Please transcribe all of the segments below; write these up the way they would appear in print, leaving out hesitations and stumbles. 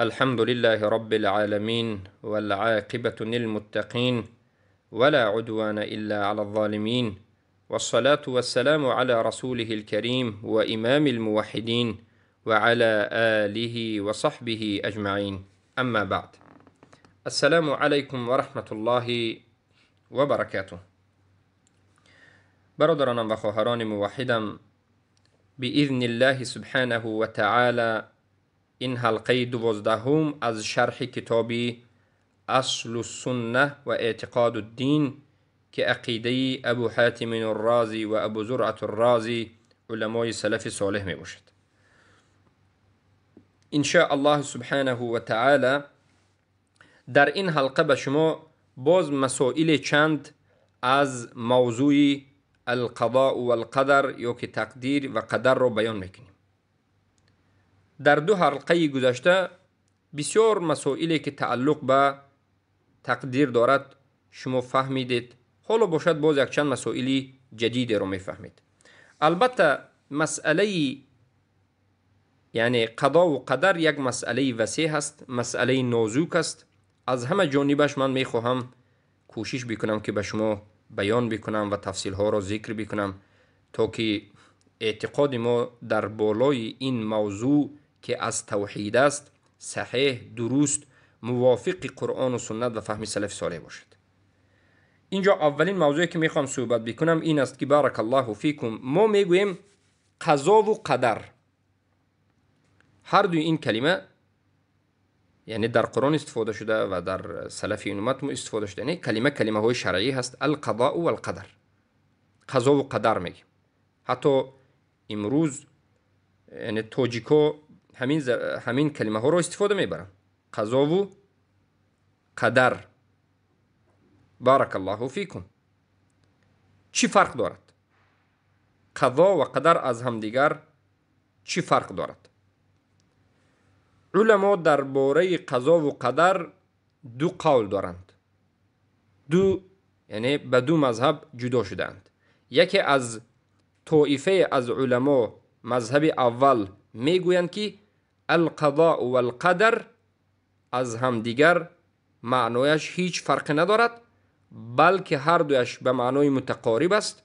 الحمد لله رب العالمين والعاقبة للمتقين ولا عدوان إلا على الظالمين والصلاة والسلام على رسوله الكريم وإمام الموحدين وعلى آله وصحبه أجمعين أما بعد السلام عليكم ورحمة الله وبركاته. برادرانم و خواهران موحدم، بإذن الله سبحانه وتعالى این حلقه 12 از شرح کتاب اصل السنة و اعتقاد الدین که عقیده ابو حاتم الرازی و ابو زرعة الرازی علمای سلف صالح می باشد. ان شاء الله سبحانه و تعالی در این حلقه به شما باز مسائل چند از موضوع القضاء والقدر یا که تقدیر و قدر را بیان میکنیم. در دو حلقه گذشته بسیار مسائلی که تعلق به تقدیر دارد شما فهمیدید. حالا باشد باز یک چند مسائل جدید رو میفهمید. البته مسئله یعنی قضا و قدر یک مسئله وسیع هست، مسئله نازک است. از همه جانبش من میخواهم کوشش بکنم که به شما بیان بکنم و تفصیل ها را ذکر بکنم تا که اعتقاد ما در بالای این موضوع که از توحید است صحیح، درست، موافق قرآن و سنت و فهم سلف صالح باشد. اینجا اولین موضوعی که میخوام صحبت بکنم این است که بارک الله فیکم، ما میگوییم قضا و قدر، هر دوی این کلمه یعنی در قرآن استفاده شده و در سلف این امت استفاده شده، یعنی کلمه های شرعی هست. القضاء و القدر، قضا و قدر میگیم. حتی امروز یعنی تاجیکا همین کلمه ها رو استفاده میبرن، قضا و قدر. بارک الله فیکم. چی فرق دارد؟ قضا و قدر از همدیگر چی فرق دارد؟ علما درباره قضا و قدر دو قول دارند، دو یعنی به دو مذهب جدا شدند. یکی از طائفه از علما مذهب اول میگویند که القضاء و القدر از همدیگر معنایش هیچ فرق ندارد، بلکه هر دویش به معنای متقارب است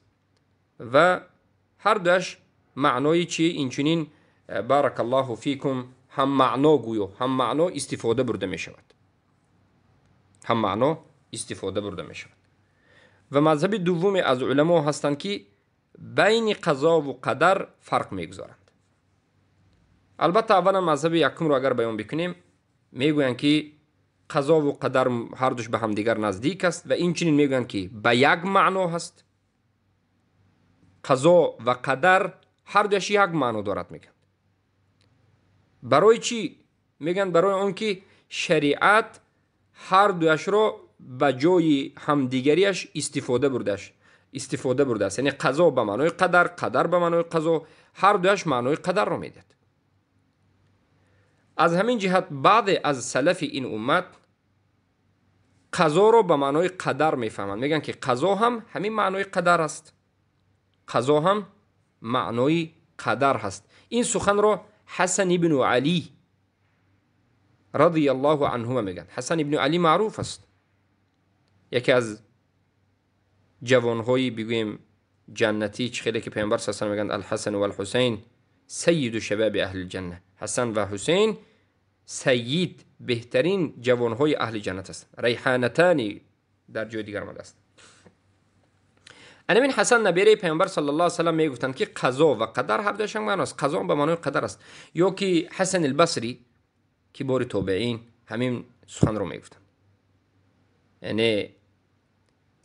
و هر دویش معنای چی اینچنین بارک الله فیکم هم معنا گویا، هم معنا استفاده برده می شود، هم معنا استفاده برده می شود. و مذهب دوم از علما هستند که بین قضا و قدر فرق میگذارند. البته اولا مذهب یکم رو اگر بیان بکنیم میگویند که قضا و قدر هر دوش به هم دیگر نزدیک است و این چنین میگویند که به یک معنا هست. قضا و قدر هر دوش یک معنا دارد میگن. برای چی میگن؟ برای آن که شریعت هر دوش رو به جای همدیگریش استفاده برده است. یعنی قضا به معنای قدر، قدر به معنای قضا، هر دوش معنای قدر رو میدهد. از همین جهت بعد از سلف این امت قضا رو به معنای قدر میفهمند، میگن که قضا هم همین معنای قدر است، قضا هم معنای قدر هست. این سخن رو حسن ابن علی رضی الله عنهما میگن. حسن ابن علی معروف است، یکی از جوانهای بگوییم جنتی، چه خیلی که پیامبر صلی الله علیه و آله میگن الحسن و الحسین سید شباب اهل الجنه. حسن و حسین سید، بهترین جوانهای اهل جنت هستند. ریحانتانی در جای دیگر آمده است. انمین حسن نبیره پیامبر صلی الله علیه و سلم میگفتند که قضا و قدر هر دویشان معنی است، قضا به معنای قدر است. یا که حسن البصری کبار تابعین همین سخن رو میگفتند. یعنی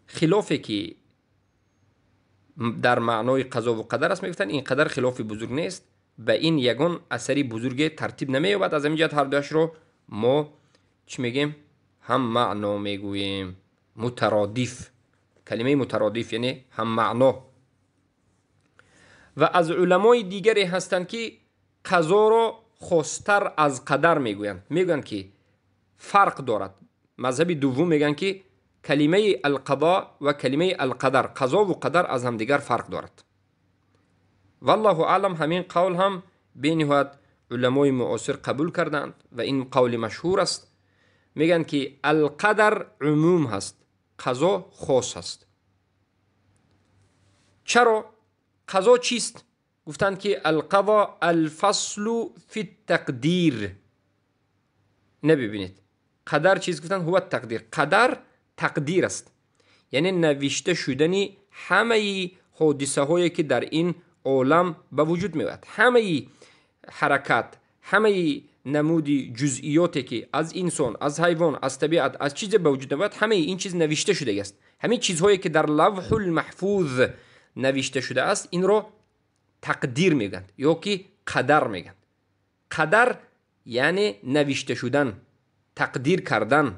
خلافی که در معنای قضا و قدر است میگفتند این قدر خلاف بزرگ نیست، به این یگان اثری بزرگ ترتیب نمییابد. از همین جهت هر دویش رو ما چی میگیم؟ هم معنا میگوییم، مترادف. کلمه مترادف یعنی هم معنا. و از علمای دیگری هستند که قضا را خاصتر از قدر میگویند، میگویند که فرق دارد. مذهب دوم میگن که کلمه القضاء و کلمه القدر، قضا و قدر از همدیگر فرق دارد. والله اعلم همین قول هم بینهایت уламои муосир қабул карданд ва ин қавли машҳур аст. Мегӯянд, ки алқадар умум ҳаст, қазо хос ҳаст. Чаро? Қазо чист? Гуфтанд, ки алқазо алфаслу фи тақдир. Набибинед, қадар чист? Гуфтанд, ҳува тақдир. Қадар тақдир аст, яъне навишта шудани ҳамаи ҳодисаҳое, ки дар ин олам ба вуҷуд меояд, ҳамаи ҳаракат, ҳамаи намуди ҷузъиёте, ки аз инсон, аз ҳайвон, аз табиат, аз чизе ба вуҷуд меояд, ҳамаи ин чиз навишта шудааст. Ҳамин чизҳое, ки дар лавҳулмаҳфуз навишта шудааст, инро тақдир мегӯянд ё ки қадар мегӯянд. Қадар яъне навишта шудан, тақдир кардан.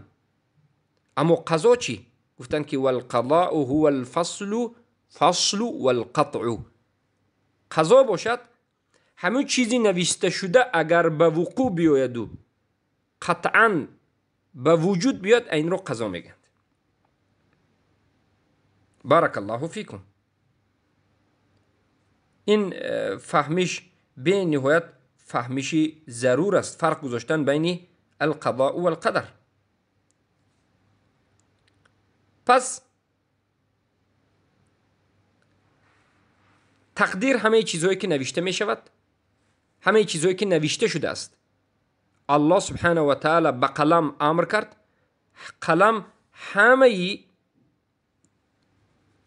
Аммо қазо чӣ? Гуфтанд, ки валқазоу ҳува алфаслу фаслу валқатъу. Қазо бошад, ҳамун чизи навишташуда агар ба вуқӯъ биёяду қатъан ба вуҷуд биёяд, инро қазо мегӯянд. Баракаллоҳу фикум. Ин фаҳмиш бениҳоят фаҳмиши зарур аст, фарқ гузоштан байни алқазоу валқадар. Пас тақдир ҳамаи чизҳое, ки навишта мешавад, ҳамаи чизҳое, ки навишта шудааст. Аллоҳ субҳанаҳу ва таала ба қалам амр кард, қалам ҳамаи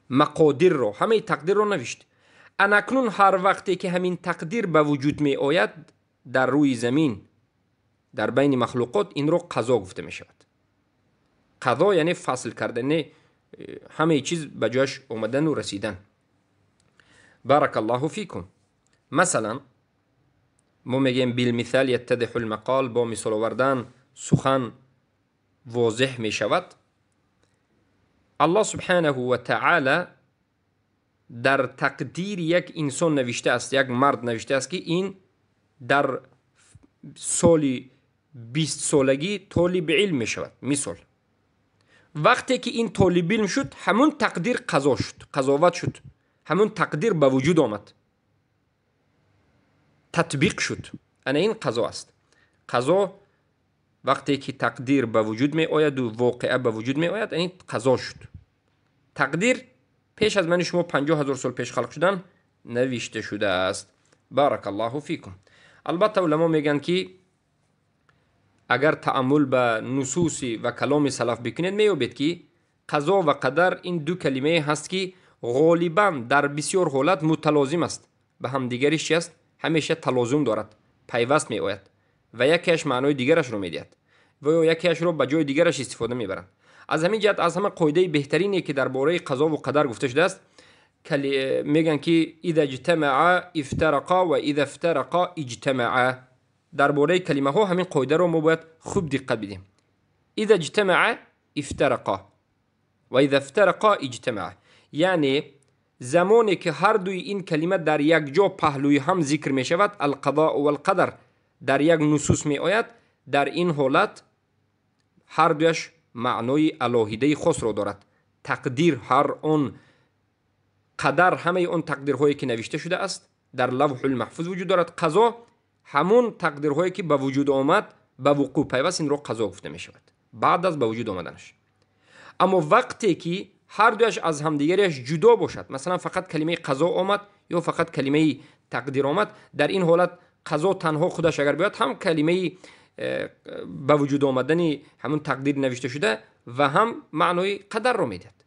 мақодирро, ҳамаи тақдирро навишт. Анакнун ҳар вақте ки ҳамин тақдир ба вуҷуд меояд дар рӯи замин, дар байни махлуқот, инро қазо гуфта мешавад. Қазо яъне фасл кардани ҳамаи чиз, ба ҷояш омадану расидан. Баракаллоҳу фикум. Масалан, мо мегӯем билмисал яттадиҳу лмақол, бо мисол овардан сухан возеҳ мешавад. Аллоҳ субҳанаҳу ва таала дар тақдири як инсон навиштааст, як мард навиштааст, ки ин дар соли 20 солагӣ толиби илм мешавад. Мисол, вақте ки ин толиби илм шуд, ҳамун тақдир қазо шуд, қазоват шуд, ҳамун тақдир ба вуҷуд омад, татбиқ шуд. Ана ин қазо аст. Қазо вақте ки тақдир ба вуҷуд меояду воқеа ба вуҷуд меояд, ин қазо шуд. Тақдир пеш аз мани шумо 50 000 сол пеш халқ шудан навишта шудааст. Баракаллоҳу фикум. Албатта, уламо мегӯянд, ки агар тааммул ба нусуси ва каломи салаф бикунед, меёбед, ки қазо ва қадар ин ду калимае ҳаст, ки ғолибан дар бисёр ҳолат муталозим аст. Ба ҳамдигариш чи аст? Ҳамеша талозум дорад, пайваст меояд ва якеаш маънои дигарашро медиҳад ва ё якеашро ба ҷои дигараш истифода мебаранд. Аз ҳамин ҷиҳат аз ҳама қоидаи беҳтарине, ки дар бораи қазову қадар гуфта шудааст, мегӯянд, ки إذا اجتمعا افترقا و إذا افترقا اجتمعا. Дар бораи калимаҳо ҳамин қоидаро мо бояд хуб диққат бидиҳем: إذا اجتمعا افترقا و إذا افترقا اجتمعا. Яъне замоне ки ҳар дуи ин калима дар як ҷо паҳлӯи ҳам зикр мешавад, القضاء والقدر дар як нусус меояд, дар ин ҳолат ҳар дуяш маънои алоҳидаи хосро дорад. Тақдир ҳар он қадар, ҳамаи он тақдирҳое, ки навишта шудааст, дар лавҳулмаҳфуз вуҷуд дорад. Қазо ҳамун тақдирҳое, ки ба вуҷуд омад, ба вуқӯъ пайваст, инро қазо гуфта мешавад баъд аз ба вуҷуд омаданаш. Аммо вақте ки ҳар дуяш аз ҳамдигариаш ҷудо бошад, масалан, фақат калимаи қазо омад ё фақат калимаи тақдир омад, дар ин ҳолат қазо танҳо худаш агар биёяд, ҳам калимаи ба вуҷуд омадани ҳамун тақдир навишта шуда ва ҳам маънои қадарро медиҳад.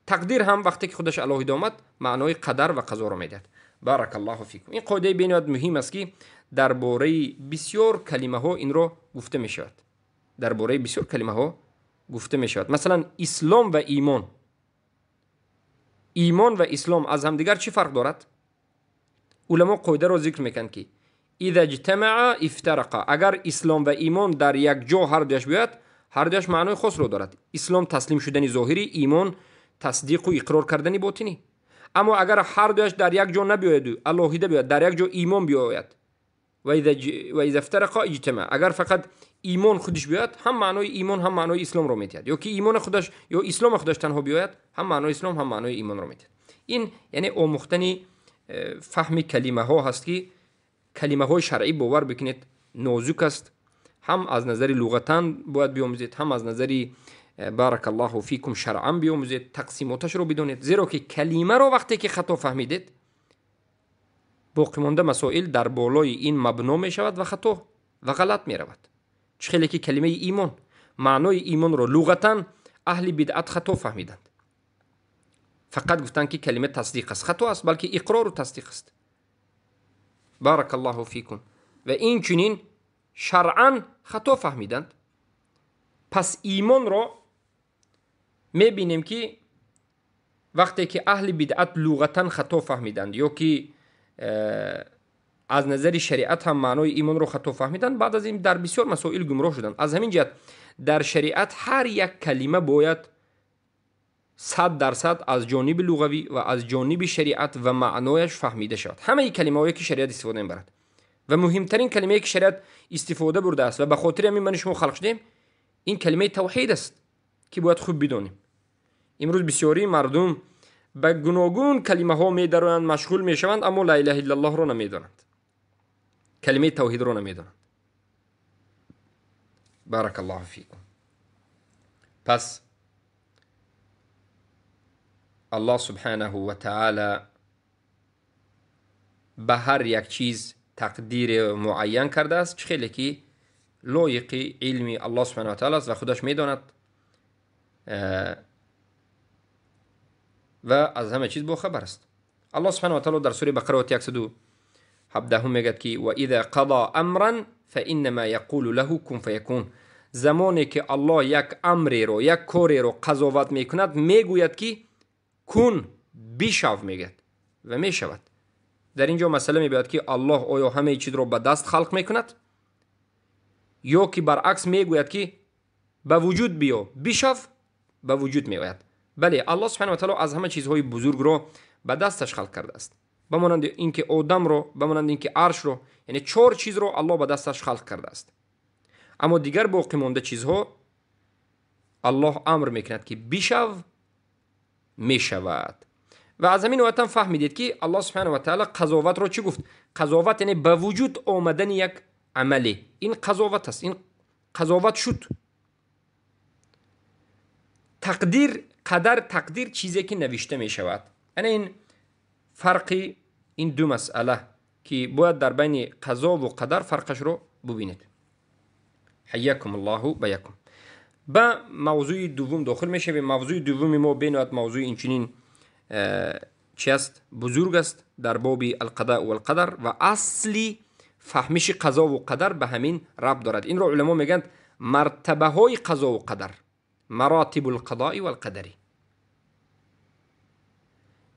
Тақдир ҳам вақте ки худаш алоҳида омад, маънои қадар ва қазоро медиҳад. Баракаллоҳу фикум. Ин қоидаи бениҳоят муҳим аст, ки дар бораи бисёр калимаҳо инро гуфта мешавад, дар бораи бисёр калимаҳо гуфта мешавад. Масалан, ислом ва имон. Имон ва ислом аз ҳамдигар чӣ фарқ дорад? Уламо қоидаро зикр мекунанд, ки إذا اجتمعا افترقا. Агар ислом ва имон дар як ҷо ҳар дуяш биёяд, ҳар дуяш маънои хосро дорад. Ислом таслим шудани зоҳирӣ, имон тасдиқу иқрор кардани ботинӣ. Аммо агар ҳар дуяш дар як ҷо набиёяду алоҳида биёяд, дар як ҷо имон биёяд, وإذا افترقا اجتمعا. Агар фақат имон худаш биёяд, ҳам маънои имон, ҳам маънои исломро медиҳад. Ё ки имони худаш ё исломи худаш танҳо биёяд, ҳам маънои ислом, ҳам маънои имонро медиҳад. Ин яъне омӯхтани фаҳми калимаҳо ҳаст, ки калимаҳои шаръӣ бовар бикунед нозук аст. Ҳам аз назари луғатан бояд биомӯзед, ҳам аз назари барак Аллоҳу фикум шаръан биомӯзед, тақсимоташро бидонед. Зеро ки калимаро вақте ки хато фаҳмидед, боқимонда масоил дар болои ин мабно мешавад ва хато ва ғалат меравад. Чӣ хеле ки калимаи имон, маънои имонро луғатан аҳли бидъат хато фаҳмиданд. Фақат гуфтанд ки калима тасдиқ аст. Хато аст, балки иқрору тасдиқ аст. Барак Аллоҳу фикум. Ва инчунин шаръан хато фаҳмиданд. Пас имонро мебинем ки вақте ки аҳли бидъат луғатан хато фаҳмиданд ё ки аз назари шариат ҳам маънои имонро хато фаҳмиданд, баъд аз ин дар бисёр масоил гумроҳ шуданд. Аз ҳамин ҷиҳат дар шариат ҳар як калима бояд 100% аз ҷониби луғавӣ ва аз ҷониби шариат ва маънояш фаҳмида шавад. Ҳамаи калимаҳое ки шариат истифода мебарад ва муҳимтарин калимае ки шариат истифода бурдааст ва ба хотири ҳамин ман шумо халқ шудем, ин калимаи тавҳид аст ки бояд хуб бидонем. Имрӯз бисёрии мардум ба гуногун калимаҳо медароянд, машғул мешаванд, аммо ла илаҳа иллаллоҳро намедонанд, калимаи тавҳидро намедонанд. Барак Аллоҳу фикум. Пас Аллоҳ субҳанаҳу ва таъала ба ҳар як чиз тақдири муайян кардааст, чӣ хеле ки лоиқи илми Аллоҳ субҳанаҳу ва таъала аст ва худаш медонад ва аз ҳама чиз бохабар аст. Аллоҳ субҳанаҳу ва таъала дар сураи Бақара ояти 117 мегӯяд ки ва иза қазо амран фаиннама яқулу лаҳу кун фаякун. Замоне ки Аллоҳ як амреро, як кореро қазоват мекунад, мегӯяд ки кун, бишав, мегӯяд ва мешавад. Дар ин ҷо масъала мебояд ки Аллоҳ оё ҳамаи чизро ба даст халқ мекунад ё ки баръакс мегӯяд ки ба вуҷуд биё, бишав, ба вуҷуд меояд. Бале, Аллоҳ субҳанаҳу ва таъала аз ҳама чизҳои бузургро ба дасташ халқ кардааст, ба монанди ин ки одамро, ба монанди ин ки аршро, яъне 4 чизро Аллоҳ ба дасташ халқ кардааст. Аммо дигар боқӣ монда чизҳо Аллоҳ амр мекунад ки бишав, мешавад. Ва аз ҳамин оятам фаҳмидед ки Аллоҳ субҳанаҳу ва таъала қазоватро чӣ гуфт? Қазоват яъне ба вуҷуд омадани як амале. Ин қазоват аст, ин қазоват шуд. Тақдир, қадар, тақдир чизе ки навишта мешавад. Ана ин фарқи ин ду масъала ки бояд дар байни қазову қадар фарқашро бубинед. Ҳайякум Аллоҳу баякум. Ба мавзӯи дуввум дохил мешавем. Мавзӯи дуввуми мо бениҳоят мавзӯи инчунин чи аст? Бузург аст дар боби алқадау валқадар ва асли фаҳмиши қазову қадар ба ҳамин рабт дорад. Инро уламо мегӯянд мартабаҳои қазову қадар, маротибу лқадои валқадари.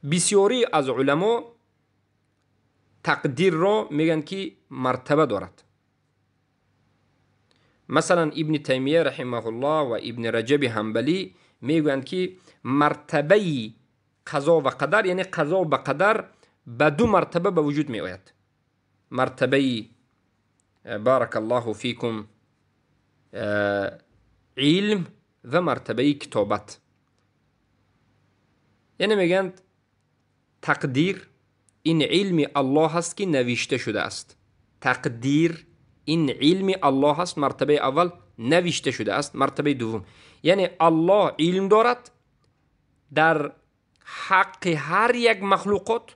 Бисёрӣ аз уламо тақдирро мегӯянд ки мартаба дорад. Масалан Ибни Таймия раҳимаҳуллоҳ ва Ибни Раҷаби Ҳанбалӣ мегӯянд ки мартабаи қазо ва қадар, яъне қазо ба қадар ба ду мартаба ба вуҷуд меояд. Мартабаи баракаллоҳу фикум илм ва мартабаи китобат. Яъне мегӯянд тақдир ин илми Аллоҳ аст ки навишта шудааст. Тақдир ин илми Аллоҳ аст, мартабаи аввал навишта шудааст, мартабаи дуввум яъне Аллоҳ илм дорад дар ҳаққи ҳар як махлуқот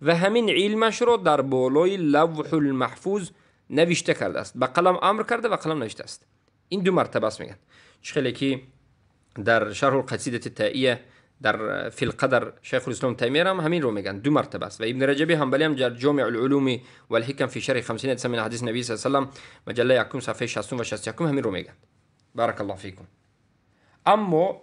ва ҳамин илмашро дар болои лавҳулмаҳфуз навишта кардааст, ба қалам амр карда ва қалам навиштааст. Ин ду мартаба аст мегӯянд. Чӣ хеле ки дар шарҳу лқасидати таия дар филқадар шайхулислом Таймия ҳам ҳаминро мегӯянд, ду мартаба аст. Ва Ибни Раҷаби Ҳанбалӣ ҳам дар ҷомеъ улулуми валҳикам фи шарҳи 50 ҳадиса мин ҳадиси набӣ саллаллоҳу алайҳи васаллам маҷаллаи якум сафҳаи 60 ва 61 ҳаминро мегӯянд. Баракаллоҳу фикум. Аммо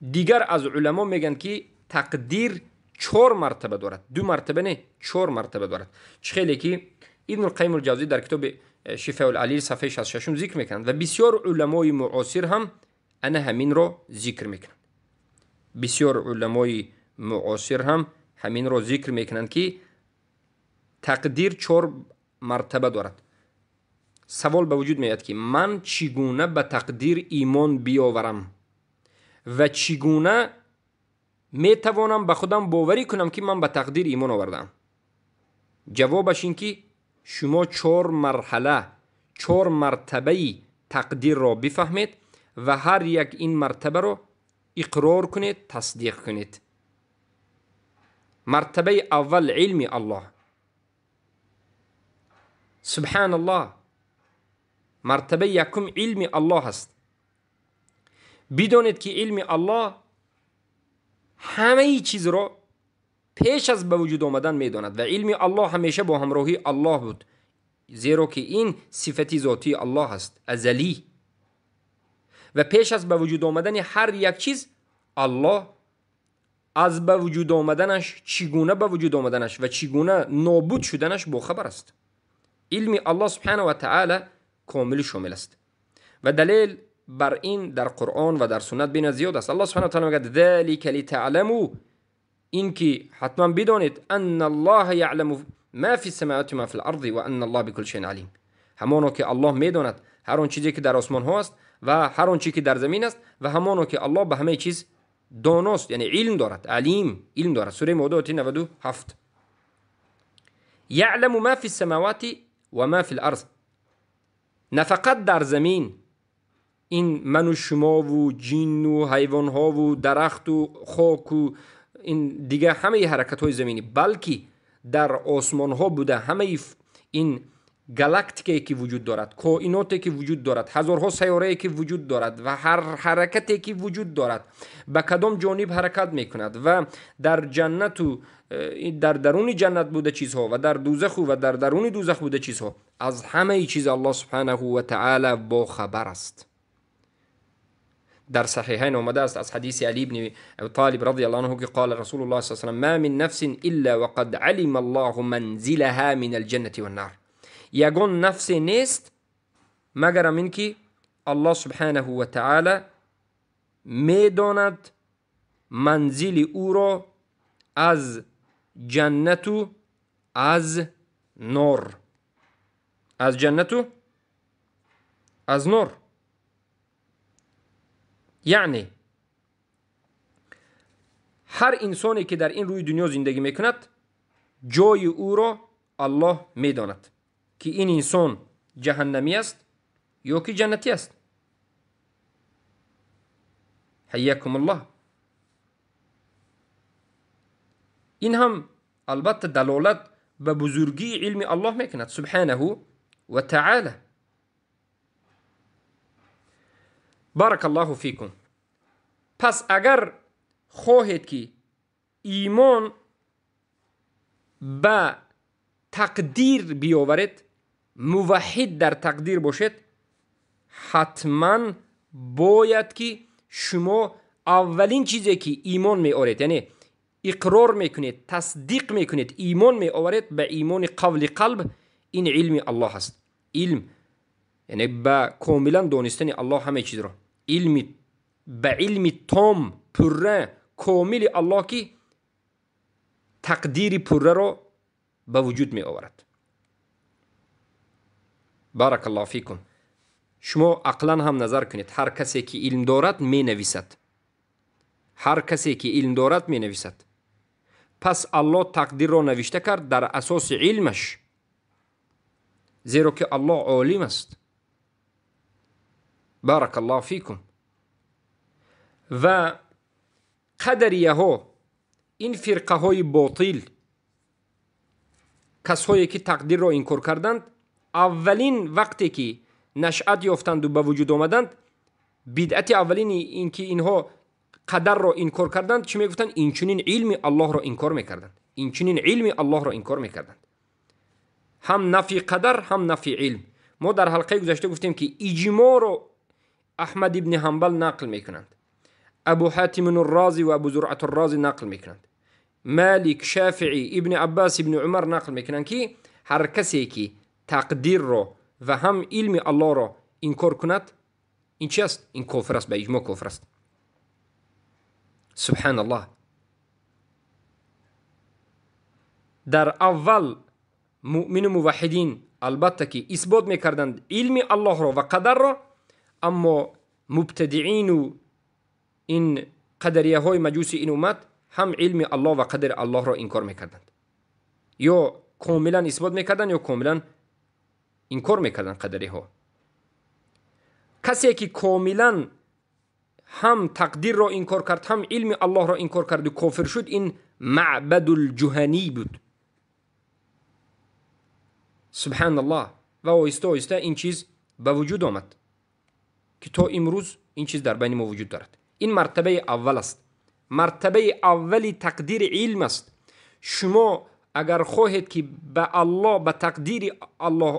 дигар аз уламо мегӯянд ки тақдир 4 мартаба дорад, ду мартаба не, 4 мартаба дорад. Чӣ хеле ки Ибну Қайим Ҷавзӣ дар китоби Шифаул Алил сафҳаи 66 зикр мекунанд ва бисёр уламои муосир ҳам ана ҳаминро зикр мекунанд. Бисёр уламои муосир ҳам ҳаминро зикр мекунанд ки тақдир 4 мартаба дорад. Савол ба вуҷуд меояд ки ман чӣ гуна ба тақдир имон биёварам ва чӣ гуна метавонам ба худам боварӣ кунам ки ман ба тақдир имон овардаам. Ҷавобаш ин ки шумо чор марҳала, чор мартабаи тақдирро бифаҳмед ва ҳар як ин мартабаро иқрор кунед, тасдиқ кунед. Мартабаи аввал илми Аллоҳ. Субҳаналлоҳ. Мартабаи якум илми Аллоҳ аст. Бидонед ки илми Аллоҳ ҳамаи чизро пеш аз ба вуҷуд омадан медонад ва илми Аллоҳ ҳамеша бо ҳамроҳии Аллоҳ буд, зеро ки ин сифати зотии Аллоҳ аст, азалӣ. Ва пеш аз ба вуҷуд омадани ҳар як чиз Аллоҳ аз ба вуҷуд омаданаш, чӣ гуна ба вуҷуд омаданаш ва чӣ гуна нобуд шуданаш бохабар аст. Илми Аллоҳ субҳанаҳу ва таъала комилу шомил аст ва далел бар ин дар Қуръон ва дар суннат бениҳоят зиёд аст. Аллоҳ субҳанаҳу ва таъала мегӯяд: ذلика литаъламу, ин ки ҳатман бидонед, анна Аллоҳа яъламу ма фи ссамавати ма фи л-арзи ва анна Аллоҳа бикулли шайъин алим. Ҳамоно ки Аллоҳ медонад ҳар он чизе ки дар осмонҳо аст ва ҳар он чизе ки дар замин аст, ва ҳамоно ки Аллоҳ ба ҳамаи чиз доност, яъне илм дорад, алим, илм дорад. Сураи Моида ояти 97. яъламу ма фи ссамавати ва ма фи л-арз. На фақат дар замин, ин ману шумову ҷинну ҳайвонҳову дарахту хоку ин дигар ҳамаи ҳаракатҳои заминӣ, балки дар осмонҳо буда ҳамаи ин галактикае ки вуҷуд дорад, коиноте ки вуҷуд дорад, ҳазорҳо сайёрае ки вуҷуд дорад ва ҳар ҳаракате ки вуҷуд дорад, ба кадом ҷониб ҳаракат мекунад ва дар ҷаннату дар даруни ҷаннат буда чизҳо ва дар дӯзаху ва дар даруни дӯзах буда чизҳо, аз ҳамаи чиз Аллоҳ субҳанаҳу ва таъала бохабар аст. Дар саҳиҳайн омадааст аз ҳадиси Али ибни Абу Толиб радияллоҳу анҳу ки қола Расулуллоҳ саллаллоҳу алайҳи васаллам: ма мин нафсин илла вақад алима Аллоҳу манзилаҳа минал ҷаннати ваннар. Ягон нафсе нест магарам ин ки Аллоҳ субҳанаҳу ва таъала медонад манзили ӯро аз ҷаннату аз нор, аз ҷаннату аз нор. Яъне ҳар инсоне ки дар ин рӯи дунё зиндагӣ мекунад, ҷои ӯро Аллоҳ медонад ки ин инсон ҷаҳаннамӣ аст ё ки ҷаннатӣ аст. Ҳайякумуллоҳ. Ин ҳам албатта далолат ба бузургии илми Аллоҳ мекунад субҳанаҳу ва таъала. Баракаллоҳу фикум. Пас агар хоҳед ки имон ба тақдир биёваред, муваҳҳид дар тақдир бошед, ҳатман бояд ки шумо аввалин чизе ки имон меоред, яъне иқрор мекунед, тасдиқ мекунед, имон меоваред ба имони қавли қалб, ин илми Аллоҳ аст. Илм яъне ба комилан донистани Аллоҳ ҳамаи чизро, илми ба илми том, пурра, комили Аллоҳ ки тақдири пурраро ба вуҷуд меоварад. Баракаллоҳу фикум. Шумо ақлан ҳам назар кунед, ҳар касе ки илм дорад менависад, ҳар касе ки илм дорад менависад. Пас Аллоҳ тақдирро навишта кард дар асоси илмаш, зеро ки Аллоҳ олим аст. Баракаллоҳу фикум. Ва қадарияҳо, ин фирқаҳои ботил, касҳое ки тақдирро инкор карданд, аввалин вақте ки нашъат ёфтанду ба вуҷуд омаданд, бидъати аввалини ин ки инҳо қадарро инкор карданд, чӣ мегуфтанд? Инчунин илми Аллоҳро инкор мекарданд, инчунин илми Аллоҳро инкор мекарданд. Ҳам нафи қадар, ҳам нафи илм. Мо дар ҳалқаи гузашта гуфтем ки иҷмоъро Аҳмад ибни Ҳанбал нақл мекунанд, Абу Ҳатим Розӣ ва Абу Зуръат Розӣ нақл мекунанд, Малик, Шафиӣ, Ибни Аббас, Ибни Умар нақл мекунанд ки ҳар касе ки тақдирро ва ҳам илми Аллоҳро инкор кунад, ин чи аст? Ин кофир аст, ба иҷмоъ кофир аст. Субҳаналлоҳ. Дар аввал муъмину муваҳҳидин албатта ки исбот мекарданд илми Аллоҳро ва қадарро, аммо мубтадиину ин қадарияҳои маҷуси ин уммат ҳам илми Аллоҳ ва қадари Аллоҳро инкор мекарданд, ё комилан исбот мекарданд ё комилан инкор мекарданд қадариҳо. Касе ки комилан ҳам тақдирро инкор кард, ҳам илми Аллоҳро инкор кард ва кофир шуд, ин Маъбадул-Ҷуҳанӣ буд. Субҳаналлоҳ. Ва оҳиста оҳиста ин чиз ба вуҷуд омад ки то имрӯз ин чиз дар байни мо вуҷуд дорад. Ин мартабаи аввал аст. Мартабаи аввали тақдири илм аст. Шумо агар хоҳед ки ба Аллоҳ, ба тақдири Аллоҳ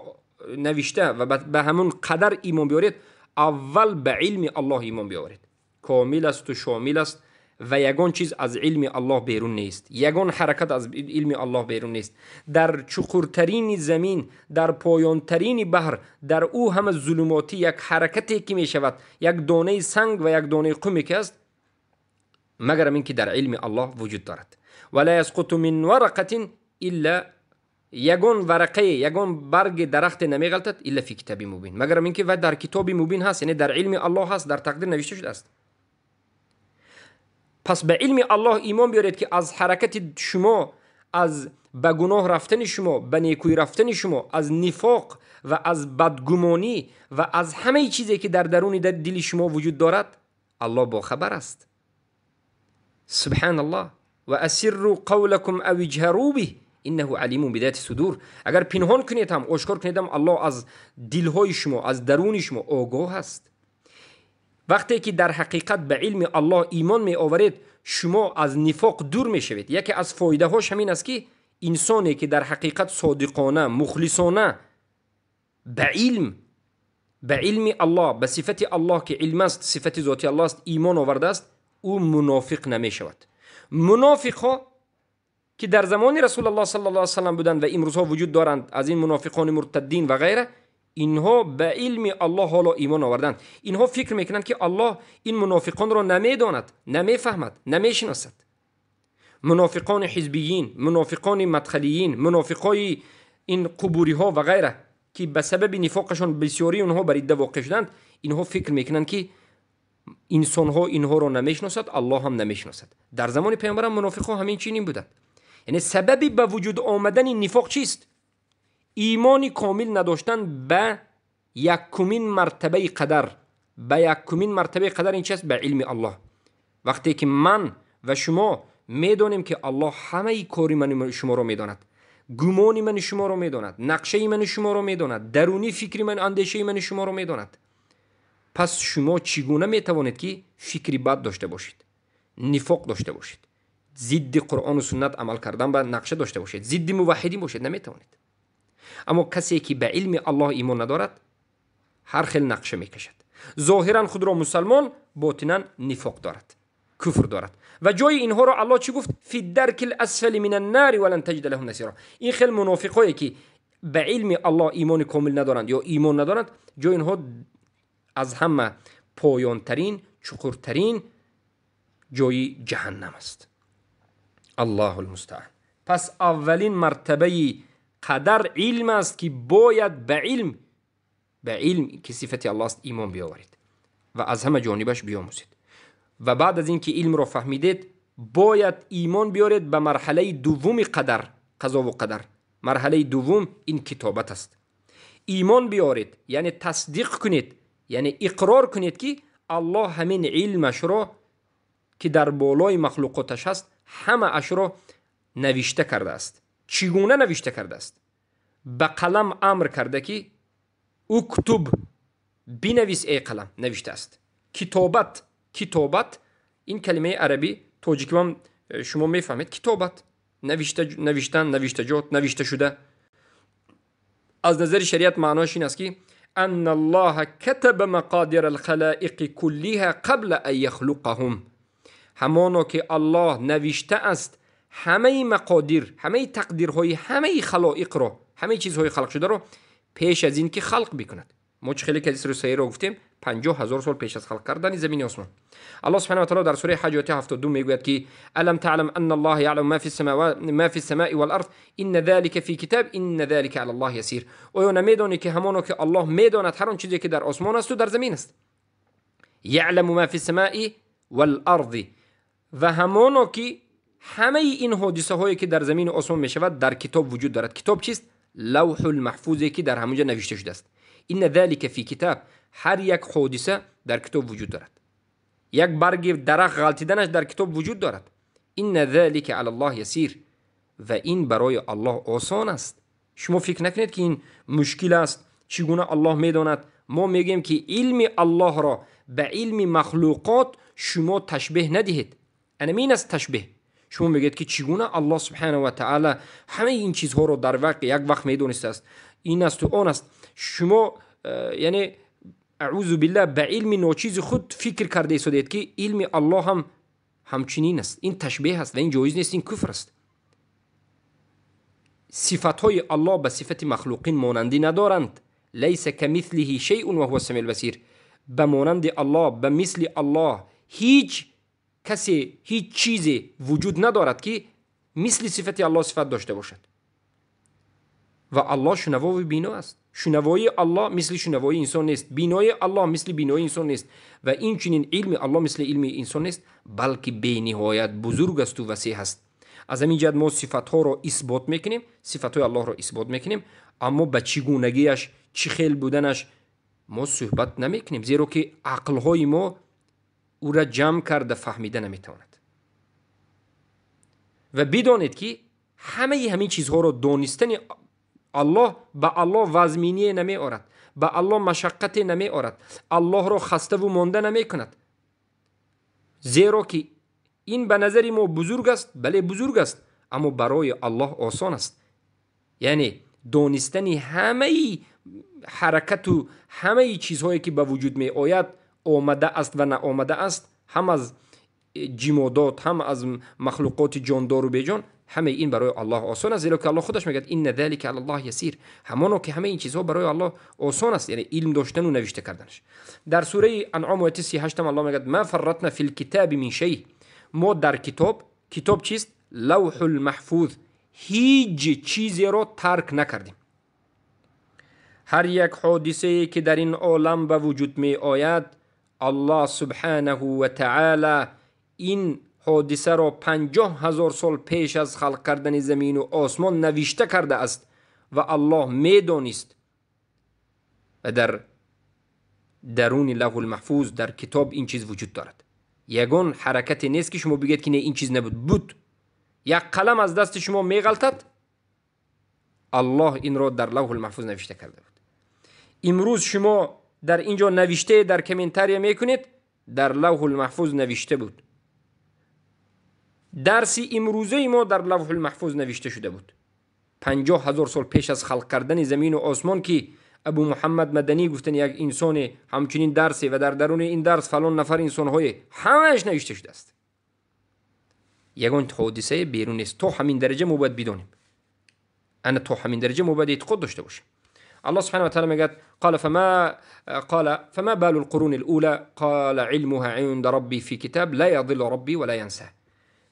навишта ва ба ҳамун қадар имон биёред, аввал ба илми Аллоҳ имон биёред. Комил аст ва шомил аст ва ягон чиз аз илми Аллоҳ берун нест, ягон ҳаракат аз илми Аллоҳ берун нест. Дар чуқуртарини замин, дар поёнтарини баҳр, дар ӯ ҳама зулумотӣ як ҳаракате ки мешавад, як донаи санг ва як донаи қуме ки аст, магарам ин ки дар илми Аллоҳ вуҷуд дорад. Ва ла ясқуту мин варақатин илла, ягон варақае, ягон барги дарахте намеғалтад илла фи китаби мубин, магарам ин ки ва дар китоби мубин ҳаст, яъне дар илми Аллоҳ ҳаст, дар тақдир навишта шудааст. Пас ба илми Аллоҳ имон биёред ки аз ҳаракати шумо, аз ба гуноҳ рафтани шумо, ба некӯӣ рафтани шумо, аз нифоқ ва аз бадгумонӣ ва аз ҳамаи чизе ки дар даруни дили шумо вуҷуд дорад, Аллоҳ бохабар аст. Субҳаналлоҳ. Ва асирру қавлакум ав иҷҳару биҳ иннаҳу алимун бидати судур. Агар пинҳон кунед ҳам, ошкор кунед ҳам, Аллоҳ аз дилҳои шумо, аз даруни шумо огоҳ аст. Вақте ки дар ҳақиқат ба илми Аллоҳ имон меоваред, шумо аз нифоқ дур мешавед. Яке аз фоидаҳош ҳамин аст ки инсоне ки дар ҳақиқат содиқона, мухлисона ба илм, ба илми Аллоҳ, ба сифати Аллоҳ ки илм аст, сифати зоти Аллоҳ аст, имон овардааст, ӯ мунофиқ намешавад. Мунофиқҳо ки дар замони Расулуллоҳ саллаллоҳу алайҳи васаллам буданд ва имрӯзҳо вуҷуд доранд, аз ин мунофиқони муртаддин ва ғайра, инҳо ба илми Аллоҳ ҳоло имон оварданд. Инҳо фикр мекунанд ки Аллоҳ ин мунофиқонро намедонад, намефаҳмад, намешиносад. Мунофиқони ҳизбиюн, мунофиқони мадхалиюн, мунофиқои ин қубуриҳо ва ғайра ки ба сабаби нифоқашон бисёри онҳо бар идда воқеъ шуданд, инҳо фикр мекунанд ки инсонҳо инҳоро намешиносад, Аллоҳ ҳам намешиносад. Дар замони паёмбарам мунофиқҳо ҳамин чунин буданд. Яъне сабаби ба вуҷуд омадани нифоқ чист? Имони комил надоштан ба якумин мартабаи қадар. Ба якумин мартабаи қадар ин чист? Ба илми Аллоҳ. Вақте ки ман ва шумо медонем ки Аллоҳ ҳамаи кори ман шуморо медонад, гумони ман шуморо медонад, нақшаи ман шуморо медонад, дарунӣ фикри ман, андешаи ман шуморо медонад, пас шумо чӣ гуна метавонед ки фикри бад дошта бошед, нифоқ дошта бошед, зидди Қуръону суннат амал кардан ба нақша дошта бошед, зидди муваҳҳидин бошед? Наметавонед. Аммо касе ки ба илми Аллоҳ имон надорад, ҳар хел нақша мекашад. Зоҳиран худро мусалмон, ботинан нифоқ дорад, куфр дорад. Ва ҷои инҳоро Аллоҳ чӣ гуфт? Фи даркил асфали минан нари ва лан таҷида лаҳум насира. Ин хел мунофиқҳое ки ба илми Аллоҳ имони комил надоранд ё имон надоранд, ҷои инҳо аз ҳама поёнтарин, чуқуртарин ҷои ҷаҳаннам аст. Аллоҳул мустаъан. Пас аввалин мартабаи қадар илм аст ки бояд ба илм, ба илм ки сифати Аллоҳ аст, имон биёваред ва аз ҳама ҷонибаш биёмӯзед. Ва баъд аз ин ки илмро фаҳмидед, бояд имон биёред ба марҳалаи дуввуми қадар, қазову қадар. Марҳалаи дуввум ин китобат аст. Имон биёред, яъне тасдиқ кунед, яъне иқрор кунед ки Аллоҳ ҳамин илмашро ки дар болои махлуқоташ ҳаст, ҳамаашро навишта кардааст. Чӣ гуна навишта кардааст? Ба қалам амр карда ки уктуб, бинавис эй қалам, навиштааст. Китобат, китобат ин калимаи арабӣ, тоҷикиам шумо мефаҳмед, китобат, навишта, навиштан, навиштаҷот, навишта шуда. Аз назари шариат маъноаш ин аст ки анна Аллоҳа катаба мақодира алхалоиқи куллиҳа қабла ан яхлуқаҳум. Ҳамоно ки Аллоҳ навишта аст ҳамаи мақодир, ҳамаи тақдирҳои ҳамаи халоиқро, ҳамаи чизҳои халқ шударо пеш аз ин ки халқ бикунад. Мо чӣ хеле ки ҳадиси саҳиҳро гуфтем, 50,000 сол пеш аз халқ кардани замини осмон. Аллоҳ субҳанаҳу ва таъоло дар сураи ҳаҷ ояти 72 мегӯяд ки алам таълам анна Аллоҳа яъламу ма фи ссамаи вал арз инна залика фи китаб инна залика ала Аллоҳи ясир. Оё намедонӣ ки ҳамоно ки Аллоҳ медонад ҳар он чизе ки дар осмон аст ва дар замин аст? яъламу ма фи ссамаи вал арзи. Ва ҳамоно ки ҳамаи ин ҳодисаҳое ки дар замину осмон мешавад, дар китоб вуҷуд дорад. Китоб чист? Лавҳулмаҳфузе ки дар ҳамонҷа навишта шудааст. Инна залика фи китаб, ҳар як ҳодиса дар китоб вуҷуд дорад. Як барги дарахт ғалтиданаш дар китоб вуҷуд дорад. Инна залика алаллоҳ ясир, ва ин барои Аллоҳ осон аст. Шумо фикр накунед ки ин мушкил аст, чӣ гуна Аллоҳ медонад. Мо мегӯем ки илми Аллоҳро ба илми махлуқот шумо ташбеҳ надиҳед. Ана ин аст ташбеҳ. Шумо мегӯед ки чӣ гуна Аллоҳ субҳанаҳу ва таъала ҳамаи ин чизҳоро дар вақт як вақт медонистааст, ин асту он аст. Шумо яъне аъузу биллаҳ ба илми ночизи худ фикр карда истодед ки илми Аллоҳ ҳам ҳамчунин аст. Ин ташбеҳ аст ва ин ҷоиз нест, ин куфр аст. Сифатҳои Аллоҳ ба сифати махлуқин монандӣ надоранд. Лайса камислиҳи шайъун ва ҳува самиул басир. Ба монанди Аллоҳ, ба мисли Аллоҳ ҳеҷ касе, ҳеҷ чизе вуҷуд надорад ки мисли сифати Аллоҳ сифат дошта бошад. Ва Аллоҳ шунавову бино аст. Шунавоии Аллоҳ мисли шунавоии инсон нест, бинои Аллоҳ мисли бинои инсон нест ва инчунин илми Аллоҳ мисли илми инсон нест, балки бениҳоят бузург асту васеъ аст. Аз ҳамин ҷиҳат мо сифатҳоро исбот мекунем, сифатҳои Аллоҳро исбот мекунем, аммо ба чӣ гунагиаш, чӣ хел буданаш мо суҳбат намекунем, зеро ки ақлҳои мо ӯра ҷамъ карда фаҳмида наметавонад. Ва бидонед ки ҳамаи ҳамин чизҳоро донистани Аллоҳ ба Аллоҳ вазминие намеорад, ба Аллоҳ машаққате намеорад, Аллоҳро хаставу монда намекунад, зеро ки ин ба назари мо бузург аст, бале бузург аст, аммо барои Аллоҳ осон аст. Яъне донистани ҳамаи ҳаракату ҳамаи чизҳое ки ба вуҷуд меояд, омада аст ва наомада аст, ҳам аз ҷимодот, ҳам аз махлуқоти ҷондору беҷон, ҳамаи ин барои Аллоҳ осон аст, зеро ки Аллоҳ худаш мегӯяд инна залика алаллоҳ ясир. Ҳамоно ки ҳамаи ин чизҳо барои Аллоҳ осон аст, яъне илм доштану навишта карданаш. Дар сураи Анъом ояти 38 Аллоҳ мегӯяд ма фарратна фил китаби мин шай. Мо дар китоб, китоб чист? Лавҳул маҳфуз, ҳеҷ чизеро тарк накардем. Ҳар як ҳодисае ки дар ин олам ба вуҷуд меояд, Аллоҳ субҳанаҳу ва таъала ин ҳодисаро 50 000 сол пеш аз халқ кардани замину осмон навишта кардааст ва Аллоҳ медонист. Ва дар даруни лавҳул маҳфуз, дар китоб ин чиз вуҷуд дорад. Ягон ҳаракате нест ки шумо бигӯед ки не, ин чиз набуд. Буд. Як қалам аз дасти шумо меғалтад, Аллоҳ инро дар лавҳул маҳфуз навишта карда буд. Имрӯз шумо дар ин ҷо навиштае дар комментария мекунед, дар лавҳул маҳфуз навишта буд. Дарси имрӯзаи мо дар лавҳул маҳфуз навишта шуда буд. 50 000 сол пеш аз халқ кардани замину осмон ки Абу Муҳаммад Маданӣ гуфтани як инсоне ҳамчунин дарсе ва дар даруни ин дарс фалон нафар инсонҳое, ҳамааш навишта шудааст. Ягон ҳодисае берун нест. То ҳамин дараҷа мо бояд бидонем. Ана то ҳамин дараҷа мо бояд эътиқод дошта бошем. Аллоҳ субҳанаҳу ва таъала мегӯяд қала фама балу лқуруни лула қала илмуҳа инда рабби фи китаб ла ядилlu рабби ва ла янса.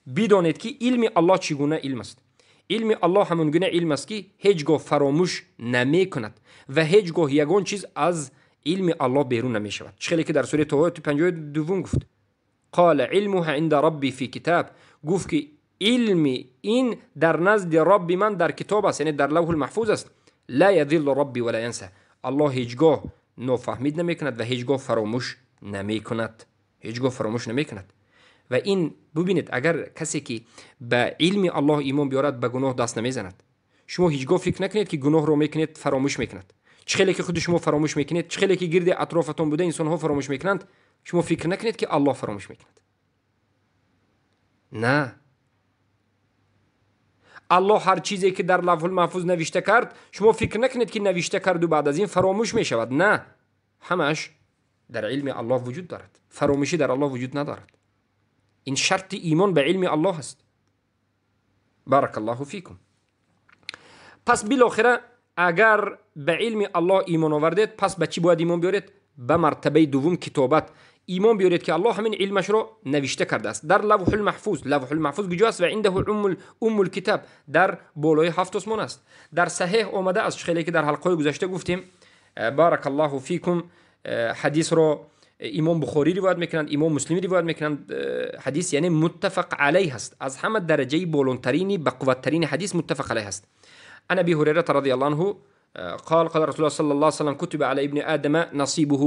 Бидонед ки илми Аллоҳ чӣ гуна илм аст. Илми Аллоҳ ҳамон гуна илм аст ки ҳеҷ гоҳ фаромӯш намекунад ва ҳеҷ гоҳ ягон чиз аз илми Аллоҳ берун намешавад. Чӣ хеле ки дар сураи Тоҳо ояти 52 гуфт қала илмуҳа инда рабби фи китаб, гуфт ки илми ин дар назди Робби ман дар китоб аст, яъне дар лавҳул маҳфуз аст. Ла ядилlu рабби ва ла янса. Аллоҳ ҳеҷ гоҳ нофаҳмид намекунад ва ҳеҷ гоҳ фаромӯш намекунад. Ҳеҷ гоҳ фаромӯш намекунад. Ва ин бубинед, агар касе ки ба илми Аллоҳ имон биёрад, ба гуноҳ даст намезанад. Шумо ҳеҷ гоҳ фикр накунед ки гуноҳро мекунед, фаромӯш мекунад. Чӣ хеле ки худи шумо фаромӯш мекунед, чӣ хеле ки гирди атрофатон буда инсонҳо фаромӯш мекунанд, шумо фикр накунед ки Аллоҳ фаромӯш мекунад. На, Аллоҳ ҳар чизе ки дар лавҳул маҳфуз навишта кард, шумо фикр накунед ки навишта карду баъд аз ин фаромӯш мешавад. На, ҳамааш дар илми Аллоҳ вуҷуд дорад. Фаромӯшӣ дар Аллоҳ вуҷуд надорад. Ин шарти имон ба илми Аллоҳ аст. Баракаллоҳу фикум. Пас билохира агар ба илми Аллоҳ имон овардед, пас ба чӣ бояд имон биёред? Ба мартабаи дуввум китобат имон биёред ки Аллоҳ ҳамин илмашро навишта кардааст дар лавҳул маҳфуз. Лавҳул маҳфуз куҷо аст? Ва индаҳу уммул китаб, дар болои ҳафт осмон аст. Дар саҳеҳ омада аст, хеле ки дар ҳалқаҳои гузашта гуфтем. Баракаллоҳу фикум. Ҳадисро имом Бухорӣ ривоят мекунанд, имом Муслим ривоят мекунанд. Ҳадис яъне муттафақ алайҳ аст. Аз ҳама дараҷаи болонтарини бақувваттарини ҳадис муттафақ алайҳ аст. Ан Аби Ҳурайрата радиаллоҳу анҳу قال قال رسول الله صلى الله عليه وسلم كتب على ابن آدم نصيبه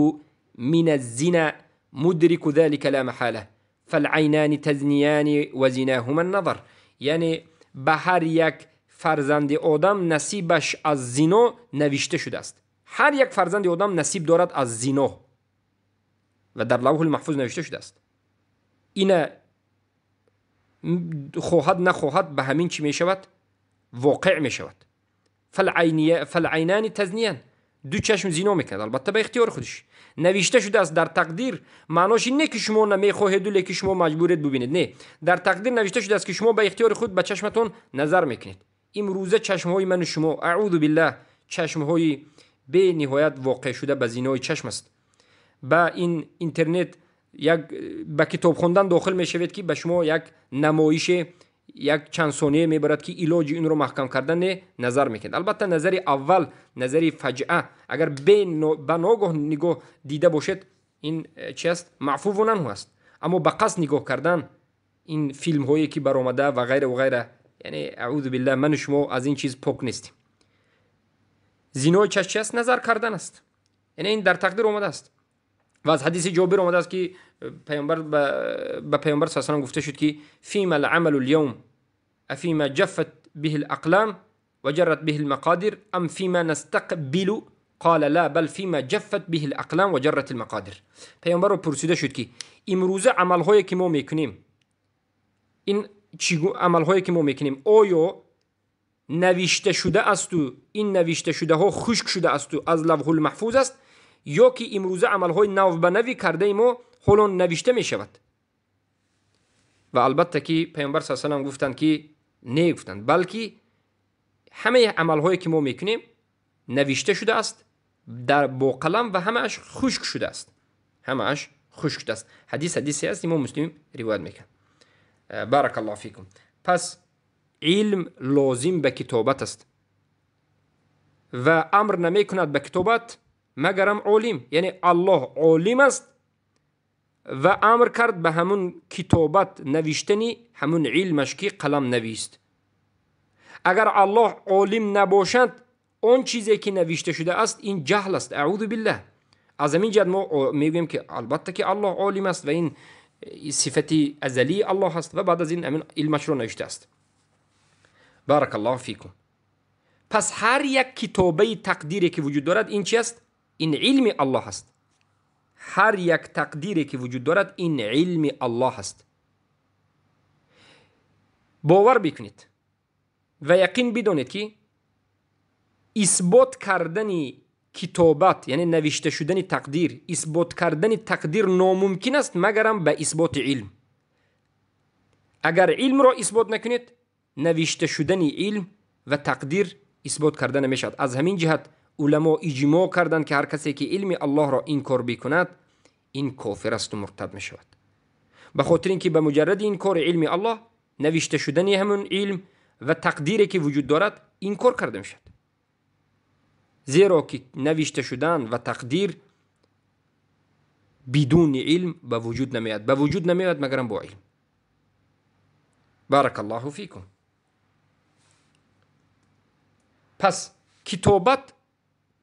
من الزنا مدرك ذلك لا محالة فالعينان تزنيان وزناهما النظر. یعنی به هر یک فرزند آدم نصیبش از زنا نوشته شده است. هر یک فرزند آدم نصیب دارد از زنا و در لوح المحفوظ نوشته شده است. این خواهد نخواهد به همین چی می شود؟ واقع می شود. فالعینان تزنیان، دو چشم زینا میکند، البته به اختیار خودش نوشته شده است در تقدیر. معناش این نه که شما نمیخواهید و که شما مجبورید ببینید، نه، در تقدیر نوشته شده است که شما به اختیار خود به چشمتون نظر میکنید. امروزه چشمهای من و شما اعوذ بالله چشمهای به نهایت واقع شده به زینای چشم است. با این اینترنت یک به کتاب خواندن داخل میشوید که به شما یک نمایش یک چند ثانیه میبرد که علاج این رو محکم کردن نظر میکند. البته نظر اول، نظر فجعه، اگر به ناگاه نگاه دیده باشد این چی است؟ معفو عنه است. اما به قصد نگاه کردن این فیلم هایی که برآمده و غیره و غیره، یعنی اعوذ بالله من و شما از این چیز پاک نیستیم. زینای چشم چی است؟ نظر کردن است. یعنی این در تقدیر آمده است. و از حدیث جابر آمده است که پیامبر به پیامبر صلی الله علیه و گفته شد که فیما العمل اليوم افیما جفت به الاقلام وجرت به المقادیر ام فیما نستقبل قال لا بل فیما جفت به الاقلام وجرت المقادیر. پیامبر رو پرسیده شد که امروزه عملهایی که ما میکنیم، این عملهایی که ما میکنیم آیا نوشته شده است و این نوشته شده ها خشک شده است و از لوح المحفوظ است، یا که امروزه عملهای نو به نوی کرده ما حالا نوشته می شود؟ و البته که پیامبر صلی الله علیه و سلم گفتند که نه، گفتند بلکه همه عملهایی که ما میکنیم نوشته شده است در با قلم و همه‌اش خشک شده است، همه‌اش خشک شده است. حدیث حدیثی است، امام مسلم روایت میکند. بارک الله فیکم. پس علم لازم به کتابت است و امر نمی کند به کتابت مگرم عالم، یعنی الله عالم است و امر کرد به همون کتابت نوشتنی همون علمش که قلم نویست. اگر الله عالم نباشد آن چیزی که نوشته شده است این جهل است، اعوذ بالله. از همین جهت ما میگوییم که البته که الله عالم است و این صفت ازلی الله است و بعد از این همین علمش رو نوشته است. بارک الله فیکم. پس هر یک کتابه تقدیری که وجود دارد این چی است؟ این علم الله است. هر یک تقدیری که وجود دارد این علم الله است. باور بکنید و یقین بدانید که اثبات کردن کتابت، یعنی نوشته شدن تقدیر، اثبات کردن تقدیر ناممکن است مگرم به اثبات علم. اگر علم را اثبات نکنید نوشته شدن علم و تقدیر اثبات کرده نمیشد. از همین جهت علما اجماع کردند که هر کسی که علم الله را انکار بکند این کافر است و مرتد میشود. به خاطر اینکه به مجرد انکار علم الله نوشته شدن همون علم و تقدیری که وجود دارد انکار کرده میشد. زیرا که نوشته شدن و تقدیر بدون علم به وجود نمیاد، به وجود نمیاد مگرم با علم. بارک الله فیکم. پس کتابت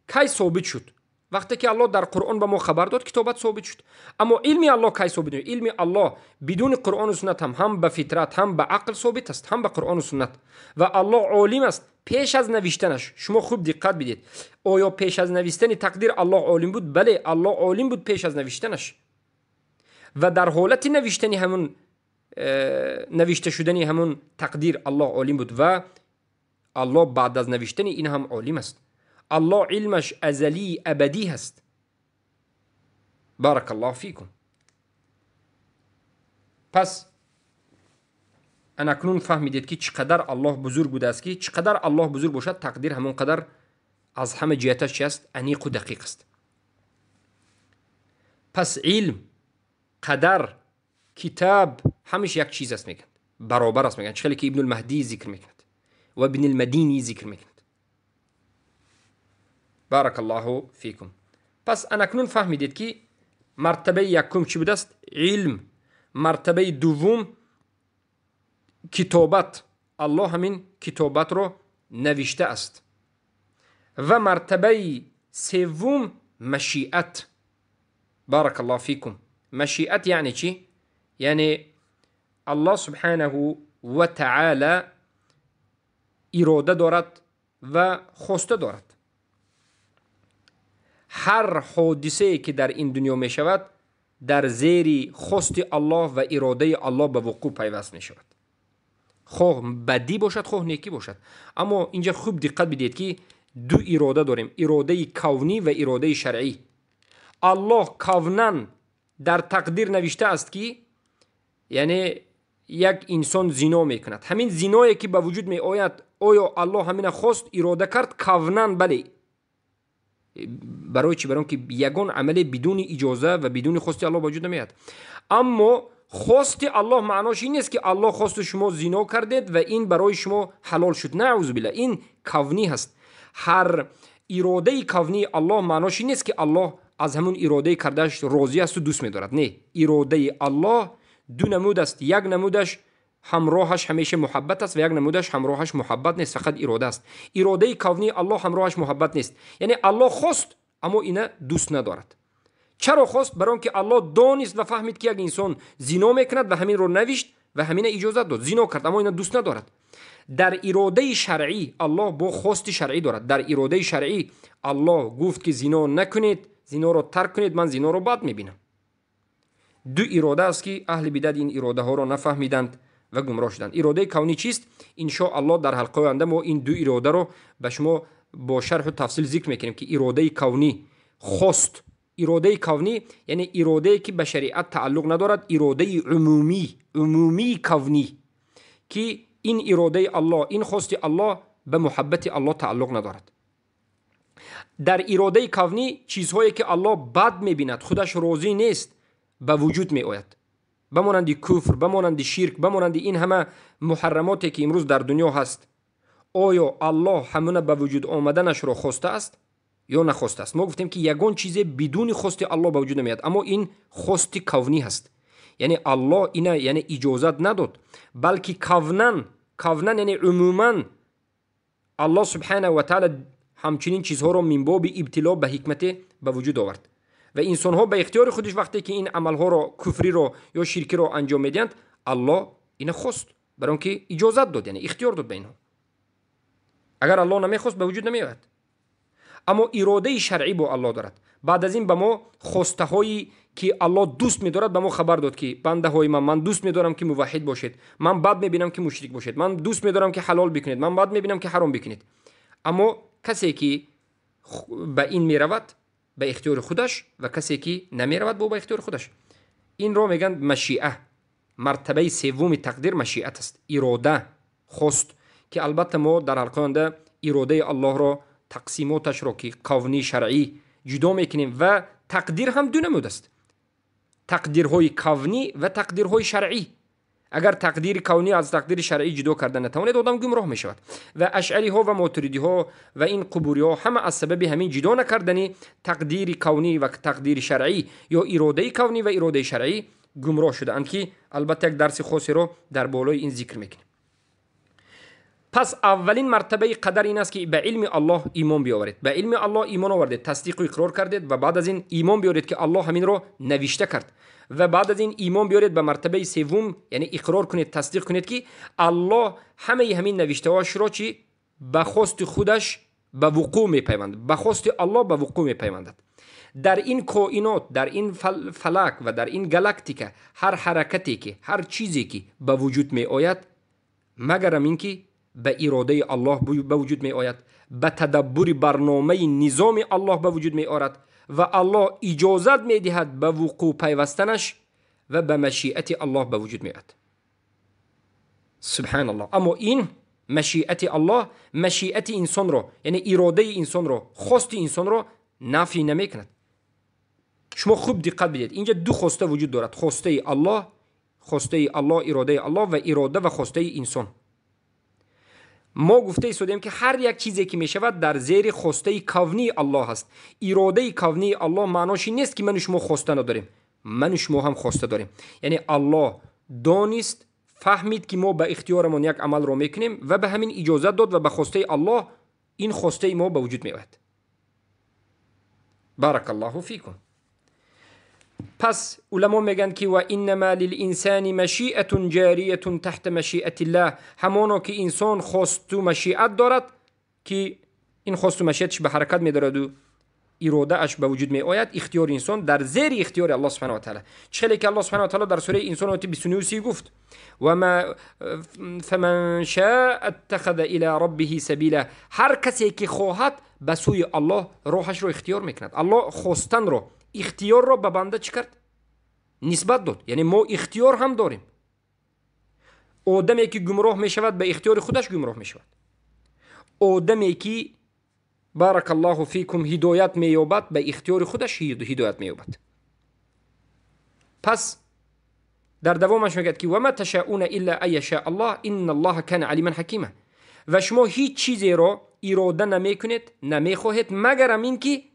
کی ثابت شد؟ وقتی که الله در قرآن به ما خبر داد کتابت ثابت شد. اما علم الله کی ثابت شد؟ علم الله بدون قرآن و سنت هم به فطرت هم به عقل ثابت است، هم به قرآن و سنت. و الله عالم است پیش از نوشتنش. شما خوب دقت بدید، آیا پیش از نوشتن تقدیر الله عالم بود؟ بله، الله عالم بود پیش از نوشتنش. و در حالت نوشتن همون نوشته شدن همون تقدیر الله عالم بود و الله بعد از نوشتن این هم عالم است. الله علمش ازلی ابدی هست. بارک الله فیکم. پس اکنون فهمیدید که چقدر الله بزرگ بوده است، که چقدر الله بزرگ باشد تقدیر همون قدر از همه جهتش چی است؟ انیق و دقیق است. پس علم، قدر، کتاب همش یک چیز است میگن، برابر است میگن. چخیلی که ابن المهدی ذکر میکند و ابن المدینی ذکر میکند. بارک الله فیکم. پس اکنون فهمیدید که Мартабаи якум чӣ будааст? Илм. Мартабаи дуввум китобат. Аллоҳ ҳамин китобатро навиштааст. Ва мартабаи севум машиат. Баракаллоҳу фикум. Машиат яъне чӣ? Яъне Аллоҳ субҳанаҳу ва таъала ирода дорад ва хоста дорад. Ҳар ҳодисае ки дар ин дунё мешавад, дар зери хости Аллоҳ ва иродаи Аллоҳ ба вуқӯъ пайваст мешавад. Хоҳ бадӣ бошад, хоҳ некӣ бошад. Аммо инҷа хуб диққат бидиҳед, ки ду ирода дорем: иродаи кавнӣ ва иродаи шаръӣ. Аллоҳ кавнан дар тақдир навиштааст, ки яъне як инсон зино мекунад. Ҳамин зиное ки ба вуҷуд меояд, оё Аллоҳ ҳамина хост, ирода кард? Кавнан бале. Барои чӣ? Барои он ки ягон амале бидуни иҷоза ва бидуни хости Аллоҳ ба вуҷуд намеояд. Аммо хости Аллоҳ маънош ин нест, ки Аллоҳ хосту шумо зино кардед ва ин барои шумо ҳалол шуд. Наъузу биллаҳ, ин кавнӣ ҳаст. Ҳар иродаи кавнии Аллоҳ маънош ин нест, ки Аллоҳ аз ҳамун иродаи кардааш розӣ асту дӯст медорад. Не, иродаи Аллоҳ ду намуд аст. Як намудаш ҳамроҳаш ҳамеша муҳаббат аст ва як намудаш ҳамроҳаш муҳаббат нест, фақат ирода аст. Иродаи кавнии Аллоҳ ҳамроҳаш муҳаббат нест. Яъне Аллоҳ хост, аммо ина дӯст надорад. Чаро хост? Барои он ки Аллоҳ донист ва фаҳмид, ки як инсон зино мекунад ва ҳаминро навишт ва ҳамина иҷозат дод. Зино кард, аммо ина дӯст надорад. Дар иродаи шаръӣ Аллоҳ бо хости шаръӣ дорад. Дар иродаи шаръӣ Аллоҳ гуфт, ки зино накунед, зиноро тарк кунед, ман зиноро бад мебинам. Ду ирода аст, ки аҳли бидат ин иродаҳоро нафаҳмиданд ва гумроҳ шуданд. Иродаи кавнӣ чист? Иншоаллоҳ дар ҳалқаи оянда мо ин ду иродаро ба шумо бо шарҳу тафсил зикр мекунем, ки иродаи кавнӣ хост. Иродаи кавнӣ яъне иродае, ки ба шариат тааллуқ надорад, иродаи умумӣ, умумии кавнӣ, ки ин иродаи Аллоҳ, ин хости Аллоҳ ба муҳаббати Аллоҳ тааллуқ надорад. Дар иродаи кавнӣ чизҳое, ки Аллоҳ бад мебинад, худаш розӣ нест, ба вуҷуд меояд. Ба монанди куфр, ба монанди ширк, ба монанди ин ҳама муҳаррамоте, ки имрӯз дар дунё ҳаст. Оё Аллоҳ ҳамуна ба вуҷуд омаданашро хостааст ё нахостааст? Мо гуфтем, ки ягон чизе бидуни хости Аллоҳ ба вуҷуд намеояд, аммо ин хости кавнӣ ҳаст. Яъне Аллоҳ ина яъне иҷозат надод, балки кавнан, кавнан яъне умуман Аллоҳ субҳанаҳу ва таъала ҳамчунин чизҳоро мин боби ибтило ба ҳикмате ба вуҷуд овард. Ва инсонҳо ба ихтиёри худиш вақте ки ин амалҳоро, куфриро ё ширкиро анҷом медиҳанд, Аллоҳ ина хост, барои он ки иҷозат дод, яъне ихтиёр дод ба инҳо. Агар Аллоҳ намехост, ба вуҷуд намеояд. Аммо иродаи шаръӣ бо Аллоҳ дорад. Баъд аз ин ба мо хостаҳое, ки Аллоҳ дӯст медорад, ба мо хабар дод, ки бандаҳои ман, ман дӯст медорам, ки муваҳҳид бошед, ман бад мебинам, ки мушрик бошед, ман дӯст медорам, ки ҳалол бикунед, ман бад мебинам, ки ҳаром бикунед. Аммо касе, ки ба ин меравад, ба ихтиёри худаш, ва касе, ки намеравад, бо ба ихтиёри худаш. Инро мегӯянд машиа. Мартабаи севуми тақдир машиат аст, ирода, хост, ки албатта мо дар ҳалқаи оянда иродаи Аллоҳро, тақсимоташро, ки кавнӣ, шаръӣ, ҷудо мекунем. Ва тақдир ҳам ду намуд аст: тақдирҳои кавнӣ ва тақдирҳои шаръӣ. Агар тақдири кавнӣ аз тақдири шаръӣ ҷудо карда натавонед, одам гумроҳ мешавад. Ва ашъариҳо ва мотуридиҳо ва ин қубуриҳо ҳама аз сабаби ҳамин ҷудо накардани тақдири кавнӣ ва тақдири шаръӣ ё иродаи кавнӣ ва иродаи шаръӣ гумроҳ шудаанд, ки албатта як дарси хосеро дар болои ин зикр мекунем. Пас аввалин мартабаи қадар ин аст, ки ба илми Аллоҳ имон биёваред. Ба илми Аллоҳ имон овардед, тасдиқу иқрор кардед ва баъд аз ин имон биёред, ки Аллоҳ ҳаминро навишта кард. Ва баъд аз ин имон биёред ба мартабаи севум, яъне иқрор кунед, тасдиқ кунед, ки Аллоҳ ҳамаи ҳамин навиштаҳоашро чӣ ба хости худаш ба вуқӯъ мепайвандад, ба хости Аллоҳ ба вуқӯъ мепайвандад. Дар ин коинот, дар ин фалак ва дар ин галактика ҳар ҳаракате ки, ҳар чизе ки ба вуҷуд меояд, магарам ин ки ба иродаи Аллоҳ ба вуҷуд меояд, ба тадаббури барномаи низоми Аллоҳ ба вуҷуд меорад ва Аллоҳ иҷозат медиҳад ба вуқӯъ пайвастанаш ва ба машиати Аллоҳ ба вуҷуд меояд. Субҳаналлоҳ. Аммо ин машиати Аллоҳ машиати инсонро, яъне иродаи инсонро, хости инсонро нафӣ намекунад. Шумо хуб диққат бидиҳед, инҷа ду хоста вуҷуд дорад: хостаи Аллоҳ, хостаи Аллоҳ, иродаи Аллоҳ ва ирода ва хостаи инсон. Мо гуфта истодем, ки ҳар як чизе ки мешавад, дар зери хостаи кавнии Аллоҳ аст. Иродаи кавнии Аллоҳ маънош ин нест, ки ману шумо хоста надорем. Ману шумо ҳам хоста дорем. Яъне Аллоҳ донист, фаҳмид, ки мо ба ихтиёрамон як амалро мекунем ва ба ҳамин иҷозат дод ва ба хостаи Аллоҳ ин хостаи мо ба вуҷуд меояд. بارك الله فيكم. Пас уламо мегӯянд, ки وإنما للإنسان مشيئة جارية تحت مشيئة الله. Ҳамоно ки инсон хосту машиат дорад, ки ин хосту машиаташ ба ҳаракат медораду иродааш ба вуҷуд меояд. Ихтиёри инсон дар зери ихтиёри Аллоҳ سبحانه وتعالى. Чӣ хеле ки Аллоҳ سبحانه وتعالى дар сураи Инсон, ояти 29, гуфт: فمن شاء اتخذ إلى ربه سبيلا. Ҳар касе ки хоҳад, ба сӯи Аллоҳ роҳашро ихтиёр мекунад. Аллоҳ хостанро, ихтиёрро ба банда чӣ кард? Нисбат дод. Яъне мо ихтиёр ҳам дорем. Одаме ки гумроҳ мешавад, ба ихтиёри худаш гумроҳ мешавад. Одаме ки, بارك الله فيكم، ҳидоят меёбад, ба ихтиёри худаш ҳидоят меёбад. Пас дар давомаш мегӯяд, ки وما تشاءون إلا أن يشاء الله إن الله كان عليما حكيما. Ва шумо ҳеҷ чизеро ирода намекунед, намехоҳед, магарам ин ки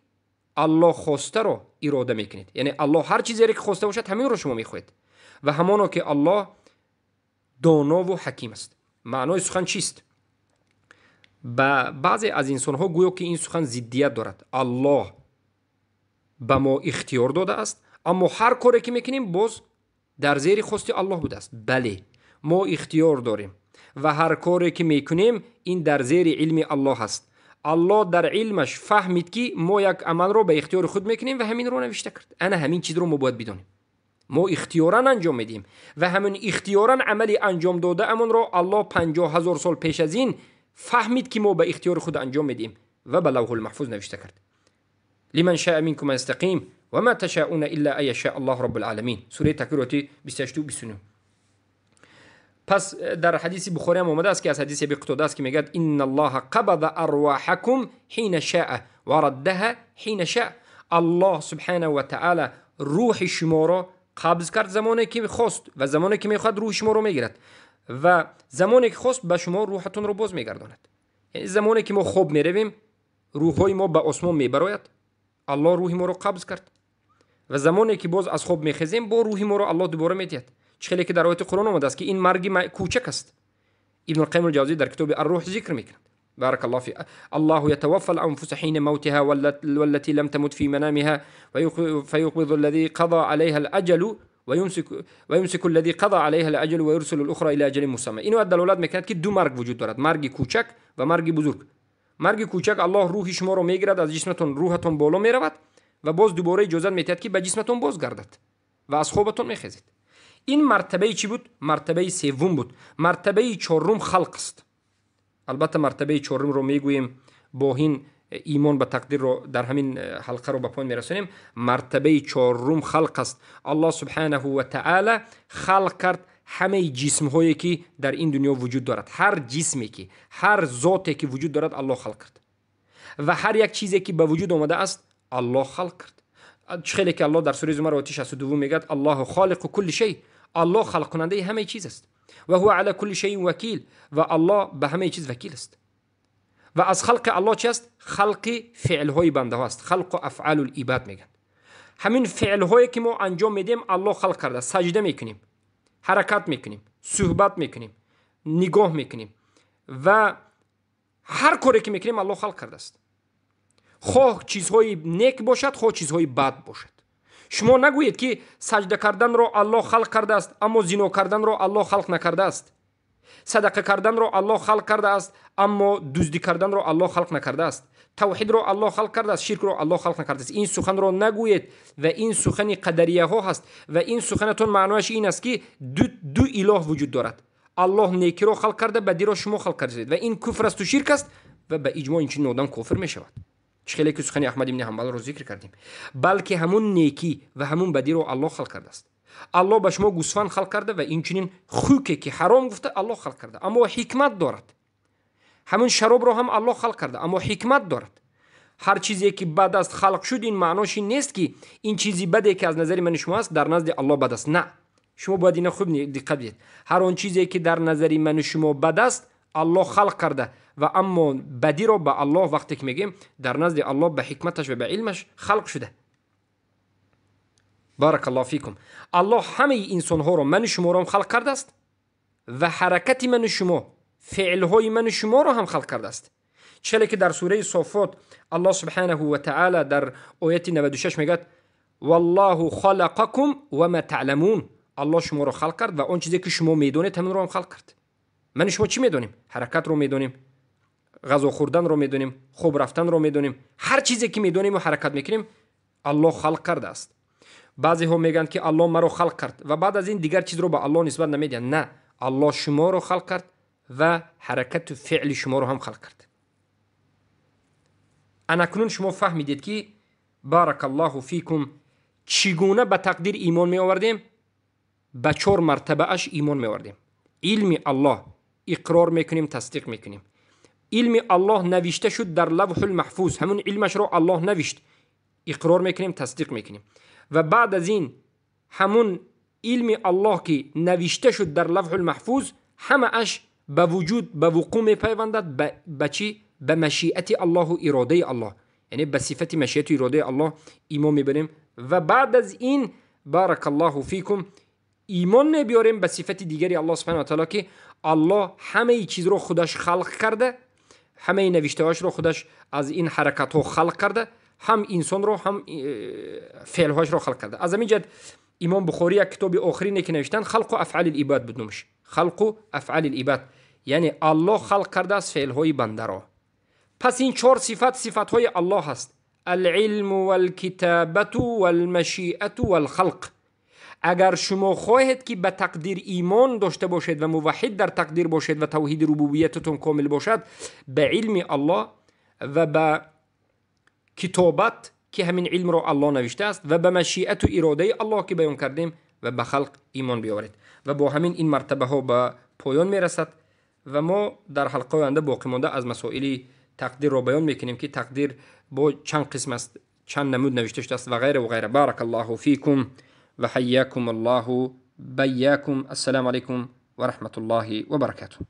Аллоҳ хостаро ирода мекунед. Яъне Аллоҳ ҳар чизере ки хоста бошад, ҳаминро шумо мехоҳед. Ва ҳамоно ки Аллоҳ донову ҳаким аст. Маънои сухан чист? Ба баъзе аз инсонҳо гӯё ки ин сухан зиддият дорад. Аллоҳ ба мо ихтиёр додааст, аммо ҳар коре ки мекунем, боз дар зери хости Аллоҳ будааст. Бале, мо ихтиёр дорем ва ҳар коре ки мекунем, ин дар зери илми Аллоҳ аст. Аллоҳ дар илмаш фаҳмид, ки мо як амалро ба ихтиёри худ мекунем ва ҳаминро навишта кард. Ана ҳамин чизро мо бояд бидонем. Мо ихтиёран анҷом медиҳем ва ҳамин ихтиёран амали анҷом додаамонро Аллоҳ 50 000 сол пеш аз ин фаҳмид, ки мо ба ихтиёри худ анҷом медиҳем, ва ба Лавҳулмаҳфуз навишта кард. لمن شاء منكم أن يستقيم وما تشاءون إلا أن يشاء الله رب العالمين. Сураи Таквир, ояти 28, 29. Пас дар ҳадиси Бухорӣ ҳам омада аст, ки аз ҳадиси Аби Қутода аст, ки мегӯяд: إن الله قبض أرواحكم حين شاء وردها حين شاء. Аллоҳ سبحانه وتعالى рӯҳи шуморо қабз кард замоне ки хост ва замоне ки мехоҳад, рӯҳи шуморо мегирад ва замоне ки хост, ба шумо рӯҳатонро боз мегардонад. Яъне замоне ки мо хоб меравем, рӯҳҳои мо ба осмон мебарояд. Аллоҳ рӯҳи моро қабз кард ва замоне ки боз аз хоб мехезем, бо рӯҳи моро Аллоҳ дубора медиҳад. Чӣ хеле ки дар ояти Қуръон омадааст, ки ин марги кӯчак аст. Ибн Қайим Ҷавзӣ дар китоби Аррӯҳ зикр мекунад. بارك الله في الله يتوفى الأنفس حين موتها والتي لم تمت في منامها فيقبض الذي قضى عليها الأجل ويمسك الذي قضى عليها الأجل ويرسل الأخرى إلى أجل مسمى. Ин оят далолат мекунад, ки ду марг вуҷуд дорад: марги кӯчак ва марги бузург. Марги кӯчак: Аллоҳ рӯҳи шуморо мегирад аз ҷисматон, рӯҳатон боло меравад ва боз дубора иҷозат медиҳад, ки ба ҷисматон боз гардад ва аз хобатон мехезед. Ин мартабаи чӣ буд? Мартабаи севум буд. Мартабаи чорум халқ аст. Албатта, мартабаи чорумро мегӯем, бо ҳин имон ба тақдирро дар ҳамин ҳалқаро ба поён мерасонем. Мартабаи чорум халқ аст. Аллоҳ سبحانه وتعالى халқ кард ҳамаи ҷисмҳое ки дар ин дунё вуҷуд дорад. Ҳар ҷисме ки, ҳар зоте ки вуҷуд дорад, Аллоҳ халқ кард ва ҳар як чизе ки ба вуҷуд омадааст, Аллоҳ халқ кард. Чӣ хеле ки Аллоҳ дар сураи Зумар, ояти 62 мегӯяд: الله خالق كل شيء. Аллоҳ халқкунандаи ҳамаи чиз аст. وهو على كل شيء وكيل. Ва Аллоҳ ба ҳамаи чиз вакил аст. Ва аз халқи Аллоҳ чи аст? Халқи феълҳои бандаҳо аст. خلق أفعال العباد мегӯянд. Ҳамин феълҳое ки мо анҷом медиҳем, Аллоҳ халқ карда. Саҷда мекунем, ҳаракат мекунем, суҳбат мекунем, нигоҳ мекунем ва ҳар коре ки мекунем, Аллоҳ халқ кардааст, хоҳ чизҳои нек бошад, хоҳ чизҳои бад бошад. Шумо нагӯед, ки саҷда карданро Аллоҳ халқ кардааст, аммо зино карданро Аллоҳ халқ накардааст, садақа карданро Аллоҳ халқ кардааст, аммо дуздӣ карданро Аллоҳ халқ накардааст, тавҳидро Аллоҳ халқ кардааст, ширкро Аллоҳ халқ накардааст. Ин суханро нагӯед ва ин сухани қадарияҳо ҳаст. Ва ин суханатон маънояш ин аст, ки ду илоҳ вуҷуд дорад. Аллоҳ некиро халқ карда, бадиро шумо халқ кардаед ва ин куфр асту ширк аст ва ба иҷмоъ ин чунин одам кофир мешавад. Чӣ хеле ки сухани Аҳмад ибни Ҳамбалро зикр кардем. Балки ҳамун некӣ ва ҳамун бадиро Аллоҳ халқ кардааст. Аллоҳ ба шумо гӯсфанд халқ карда ва инчунин хуке ки ҳаром гуфта, Аллоҳ халқ карда, аммо ҳикмат дорад. Ҳамун шаробро ҳам Аллоҳ халқ карда, аммо ҳикмат дорад. Ҳар чизе ки бад аст, халқ шуд, ин маънош ин нест, ки ин чизи баде ки аз назари мани шумо аст, дар назди Аллоҳ бад аст. На, шумо бояд ина хуб диққат диҳед. Ҳар он чизе ки дар назари ману шумо бад аст, Аллоҳ халқ карда ва аммо бадиро ба Аллоҳ вақте ки мегӯем, дар назди Аллоҳ ба ҳикматаш ва ба илмаш халқ шуда. Баракаллоҳу фикум. Аллоҳ ҳамаи инсонҳоро, ману шуморо ҳам халқ кардааст ва ҳаракати ману шумо, феълҳои ману шуморо ҳам халқ кардааст. Челе ки дар сураи Софот Аллоҳ субҳанаҳу ва таъала дар ояти 96 мегӯяд: валлоҳу халақакум ва ма таъламун. Аллоҳ шуморо халқ кард ва он чизе ки шумо медонед, ҳаминро ҳам халқ кард. Ману шумо чӣ медонем? Ҳаракатро медонем, ғазо хӯрданро медонем, хоб рафтанро медонем. Ҳар чизе ки медонем ва ҳаракат мекунем, Аллоҳ халқ кардааст. Баъзеҳо мегӯянд ки Аллоҳ маро халқ кард ва баъд аз ин дигар чизро ба Аллоҳ нисбат намедиҳанд. На, Аллоҳ шуморо халқ кард ва ҳаракату феъли шуморо ҳам халқ кард. Анакнун шумо фаҳмидед ки баракаллоҳу фикум чӣ гуна ба тақдир имон меовардем? Ба 4 мартабааш имон меовардем. Илми Аллоҳ иқрор мекунем, тасдиқ мекунем. Илми Аллоҳ навишта шуд дар лавҳул маҳфуз, ҳамун илмашро Аллоҳ навишт, иқрор мекунем, тасдиқ мекунем. Ва баъд аз ин ҳамун илми Аллоҳ ки навишта шуд дар лавҳул маҳфуз, ҳамааш ба вуҷуд, ба вуқӯъ мепайвандад, ба чӣ? Ба машиати Аллоҳу иродаи Аллоҳ, яъне ба сифати машиату иродаи Аллоҳ имон мебарем. Ва баъд аз ин баракаллоҳу фикум имон мебиёрем ба сифати дигари Аллоҳ субҳанаҳу ва таъала ки Аллоҳ ҳамаи чизро худаш халқ карда, ҳамаи навиштаҳояшро худаш аз ин ҳаракатҳо халқ карда, ҳам инсонро, ҳам феълҳояшро халқ карда. Аз ҳамин ҷиҳат Имом Бухорӣ як китоби охирине ки навиштанд, Халқу афъали ибад буд номаш. Халқу афъали ибад, яъне Аллоҳ халқ кардааст феълҳои бандаро. Пас ин 4 сифат сифатҳои Аллоҳ ҳаст: алилму валкитобату валмашиату валхалқ. Агар шумо хоҳед ки ба тақдир имон дошта бошед ва муваҳҳид дар тақдир бошед ва тавҳиди рубубиятатон комил бошад, ба илми Аллоҳ ва ба китобат ки ҳамин илмро Аллоҳ навиштааст ва ба машиату иродаи Аллоҳ ки баён кардем ва ба халқ имон биёваред. Ва бо ҳамин ин мартабаҳо ба поён мерасад ва мо дар ҳалқаи оянда боқӣ монда аз масоили тақдирро баён мекунем ки тақдир бо чанд қисм аст, чанд намуд навишта шудааст ва ғайра ва ғайра. Баракаллоҳу фикум ва ҳайякум Аллоҳу байякум. Ассалому алайкум ва раҳматуллоҳи ва баракатуҳ.